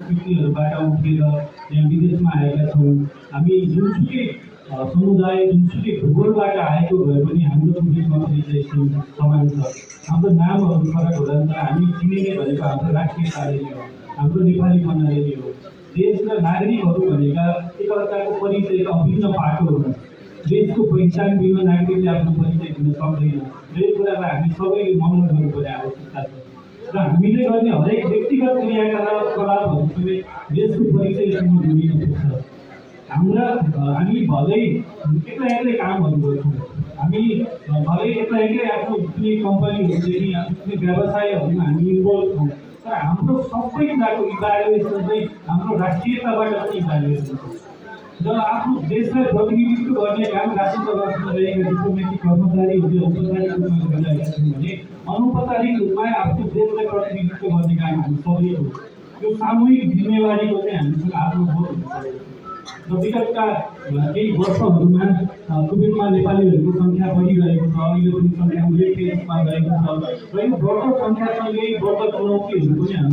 कृतिहरूबाट उठेर यहाँ विदेशमा आएका छौँ। हामी जुनसुकै समुदाय जुनसुकै भूगोलबाट आएको भए पनि हाम्रो टुरिज्ममा परिचय समान छ। हाम्रो नामहरू फरक होला तर हामी चिनिने भनेको हाम्रो राष्ट्रिय कार्य हो, हाम्रो नेपाली भन्नाले नै हो। देश र नागरिकहरू भनेका एकअर्काको परिचयका अभिन्न पाटो हुन्। देशको पहिचान बिना नागरिकले आफ्नो परिचय दिन सक्दैन। यो कुरालाई हामी सबैले मनन गर्नुपर्ने आवश्यकता छ र हामीले गर्ने हरेक व्यक्तिगत क्रियाकलापहरूसँग देशको परिचयसँग जोडिनुपर्छ। हामी भलै एक्लै कामहरू गर्छौँ, हामी भलै एक्लै आफ्नो कुनै कम्पनीहरूदेखि कुनै व्यवसायहरूमा हामी इन्भल्भ छौँ, तर हाम्रो सबै कुराको इभ्यालुएसन चाहिँ हाम्रो राष्ट्रियताबाट पनि इभ्यालुएसन छ। जब आफ्नो देशलाई प्रतिनिधित्व गर्ने काम राष्ट्र सभामा रहेका डिप्लोमेटिक कर्मचारीहरूले औपचारिक रूपमा गरिरहेका छन् भने अनौपचारिक रूपमा आफ्नो देशलाई प्रतिनिधित्व गर्ने काम हामी सबैको यो सामूहिक जिम्मेवारीको चाहिँ हामीसँग आफ्नो बोध हुनुपर्छ। र विगतका केही वर्षहरूमा कुवेतमा नेपालीहरूको सङ्ख्या बढिरहेको छ, अहिले पनि सङ्ख्या उल्लेख्य रूपमा रहेको छ र यो बढ्दो सङ्ख्यासँगै बढ्दो चुनौतीहरू पनि